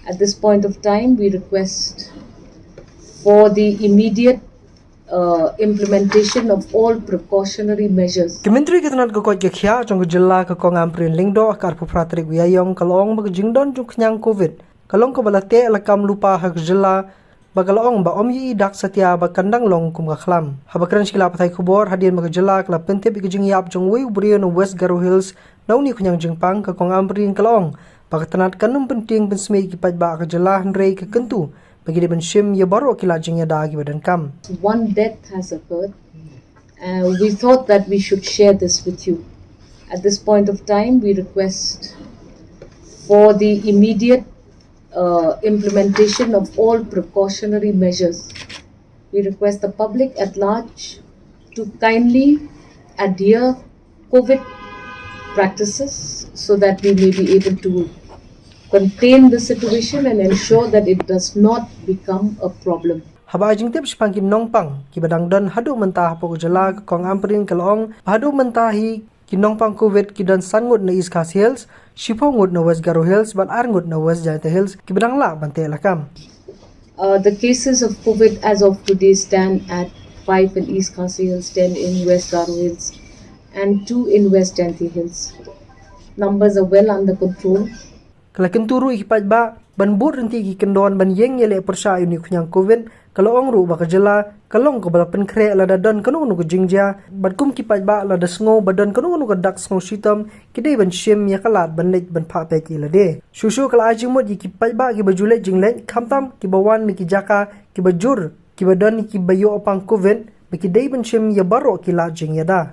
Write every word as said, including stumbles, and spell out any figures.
At this point of time, we request for the immediate uh, implementation of all precautionary measures. Ki Myntri ka tnad ka koit ka khiah jong ka jylla ka Kong Ampareen Lyngdoh ha ka arphew phra tarik u Ïaïong ka la ong ba ka jingdon jong ka khñiang covid ka long kaba la teh lakam lypa ha ka jylla, ba ka la ong ba ym ïohi dak satia ba kan dang long kum ka khlam. Haba kren sha ki lad pathai khubor hadien ba ka jylla ka la pyntip ïa ka jingïap jong uwei u briew na West Garo Hills na une u khñiang jingpang, ka Kong Ampareen ka la ong ba ka tnad kan ym pyntieng pynsmih ïa ki paidbah ka jylla, hynrei ka kyntu ba ki dei ban shim ïa baroh ki lad jingïada kiba donkam. One death has occurred. Uh, we thought that we should share this with you. At this point of time, we request for the immediate uh, implementation of all precautionary measures. We request the public at large to kindly adhere COVID practices so that we may be able to contain the situation and ensure that it does not become a problem. Haba ai jingtip shaphang ki nongpang kiba dang don haduh mynta hapoh ka jylla, ka Kong Ampareen ka la ong ba haduh mynta hi ki nongpang covid ki don san ngut na East Khasi Hills, shiphew ngut na West Garo Hills bad ar ngut na West Jaintia Hills kiba dang lah ban teh lakam. Uh, the cases of COVID as of today stand at five in East Khasi Hills, ten in West Garo Hills, and two in West Jaintia Hills. Numbers are well under control. Ka la kyntu ruh ïa ki paidbah ban bud ryntih ki kyndon ban ïeng ïaleh pyrshah ïa une u khñiang covid. Ka la ong ruh ba ka jylla ka long kaba la pynkhreh lada don kano kano ka jingjia, bad kum ki paidbah lada sngew ba don kano kano ka dak sngew shitom, ki dei ban shim ïa ka lad ban leit ban phah peit ïa lade. Shuh shuh ka la ai jingmut ïa ki paidbah kiba ju leit jingleit, khamtam kiba wan na ki jaka kiba jur, kiba don kiba ïoh pang covid, ba ki dei ban shim ïa baroh ki lad jingïada.